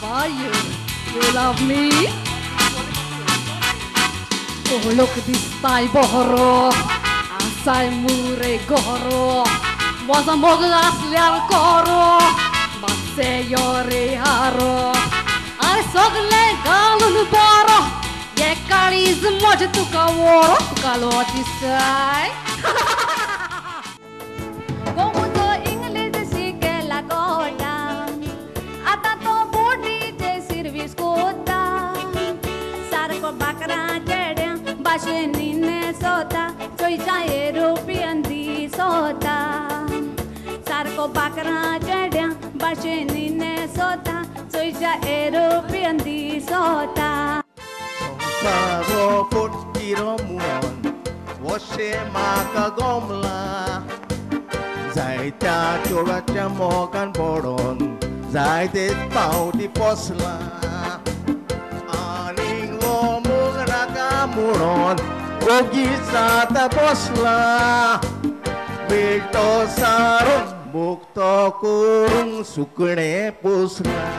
How are you? You love me? Olok दिसताय बरो आसाय मुरे गोरो म्हजो मोग आसल्यार कोरो मातशें यो रे हारो आरे सगलें घालून बरो हे काळीज म्हजें तुका वरो तुका दिसाय. गोमुचो इंग्लीश शिकेला कोटा आतां तो बोटीचे सिर्वीस कोता सारको बाकरा चेड्या भाशेन सोता चोयच्या युरोपियन दिसोता सारको बाकरा चेड्या भाशेन सोता चोयच्या युरोपियन दिसोता. संवसारो फटकिरो म्हणून वशें म्हाका गमलां जायत्या चोराच्या मोगान पडोन जायते पावटी पोसलां आनीक हो मोग नाका म्हणून ओगीच आतां बसलां मेळटो सारो मुक्त करूंक सुकणें पोसलां.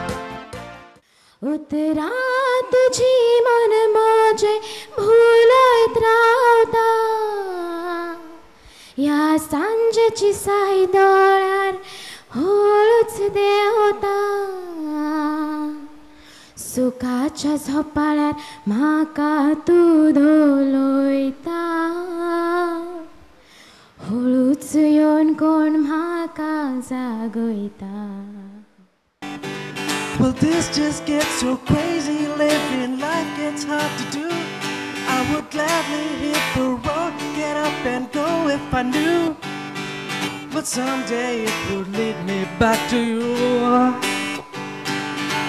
उतरां तुजी मन म्हजें भुलयत रावता ह्या सांजेची साय दोळ्यार हळूच देंवता सुखाच्या झोपाळ्यार म्हाका तूं धोलयता हळूच येवन कोण म्हाका जागयता. Well, this just gets so crazy, living life gets hard to do. I would gladly hit the road, get up and go if I knew. But someday it would lead me back to you.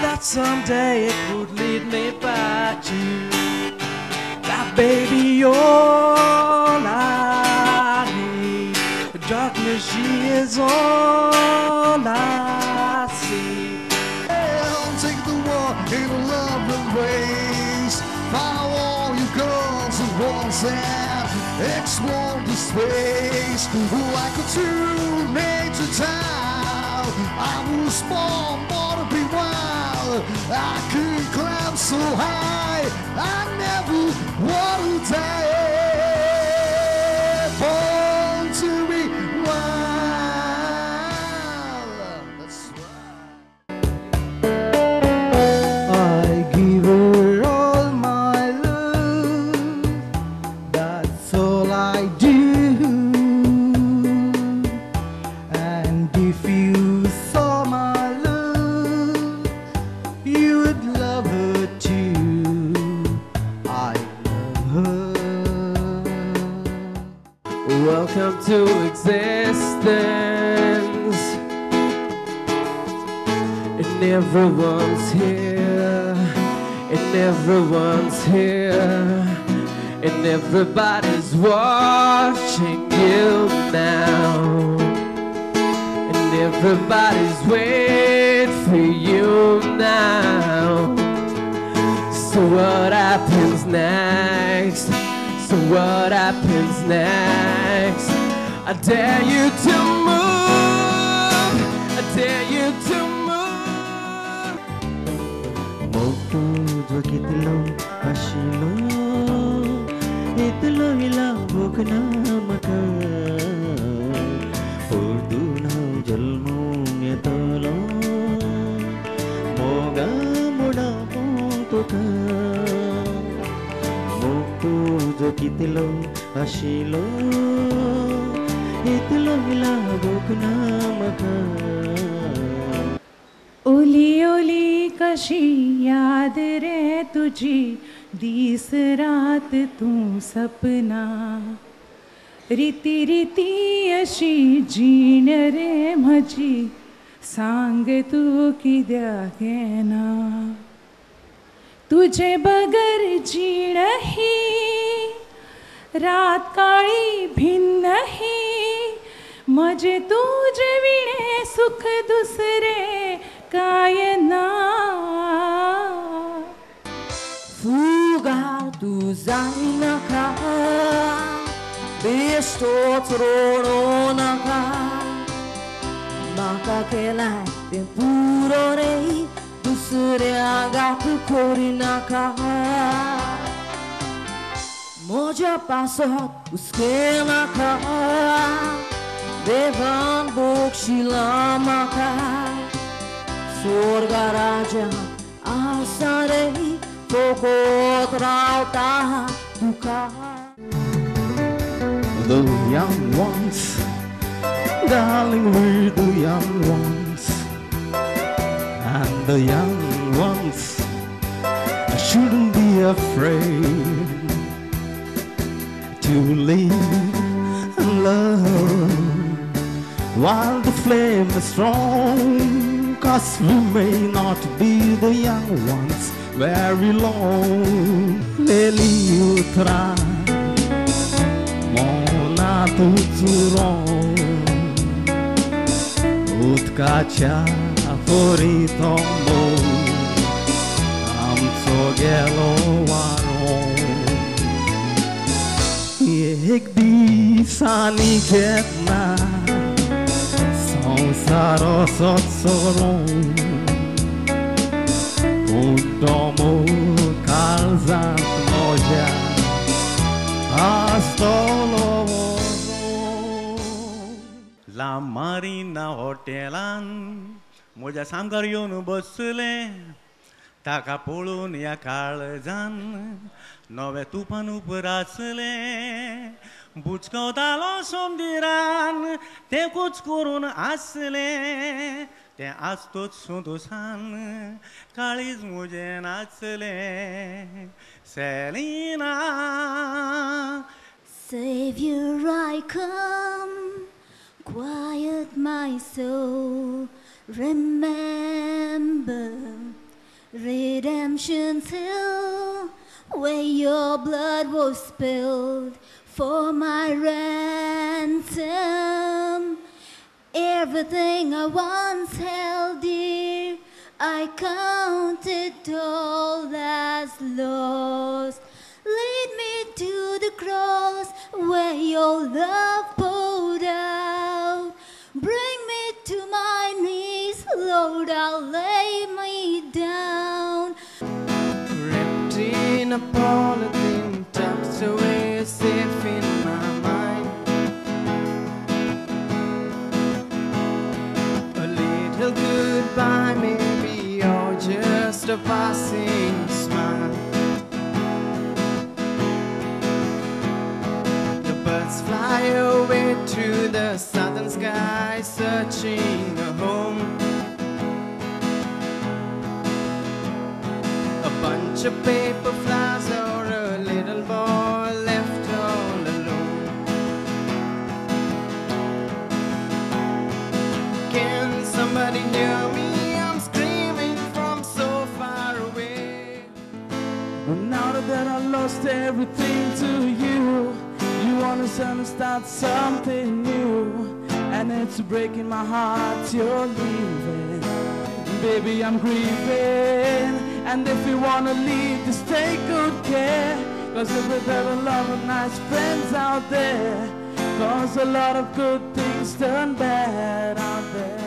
That someday it would lead me back to you. That baby, all I need. The darkness, she is all I see. Take the world in a love embrace. Follow all your girls at once and explore the space. Like a true nature child, I was born, born to be wild. I could climb so high, I never want to die. Born to be wild. That's right. I give her all my love, that's all I do. And if you saw my love, you would love her too. I love her. Welcome to existence. And everyone's here, and everyone's here, and everybody's watching you now, and everybody's waiting for you now. So what happens next? So what happens next? I dare you to move, I dare you to move. मोग तुजो कितलो आशिल्लो इतलो लागूंक ना म्हाका परतून हांव जल्मूंक येतलो मोगा मोडा तुका मोग तुजो कितलो आशिल्लो इतलो लागूंक ना म्हाका. ओली ओली कशी याद रे तुझी दीस रात तूं सपना रीती रीती अशी जीण रे म्हजी सांग तूं कित्याक येना तुझे बगर जीण ही रात काळी भिन्न ही म्हजे तुझे विणे सुख दुसरे काय ना. फुगार तूं जायनाका बेश्टोच रडों नाका म्हाका केलाय तें पुरो रे दुसऱ्या घात करिनाका म्हज्या पासत हुस्केनाका देवान बक्षिला म्हाका स्वर्गा राजा आसा रे फकत रावता तुका. The young ones, darling, we're the young ones, and the young ones shouldn't be afraid to live and love while the flame is strong. 'Cause we may not be the young ones very long. Leli utra mona tuzuron उदकाच्या परी तो आमचो गेलो वारो. एक दीस आनी केन्ना संवसार असोच सोडून पूण तो मोग काळजांत म्हज्या आसतलो. ला मारिना हॉटेलान म्हज्या सामकार येवन बसलें ताका पळोवन ह्या काळजान नवें तुफान उपरासलें. बुचकवतालो सोमदिरान तें कूच करून आसलें तें आसतोच संतोसान काळीज म्हजें नाचलें. Selina. Savior, I come, quiet my soul. Remember Redemption's hill, where your blood was spilled for my ransom. Everything I once held dear, I count it all as lost. Lead me to the cross where your love poured out. Bring me to my knees, Lord, I'll lay me down. Wrapped in a polythene, tucked away safe in my mind. A little goodbye maybe, or just a passing smile. The birds fly away to the southern sky, searching a home. A bunch of paper flowers or a little boy left all alone. Can somebody hear me? I'm screaming from so far away. Now that I lost everything to you, you wanna start something new, and it's breaking my heart you're leaving. Baby, I'm grieving, and if you wanna leave, just take good care. 'Cause if there's a lot of nice friends out there, 'cause a lot of good things turn bad out there.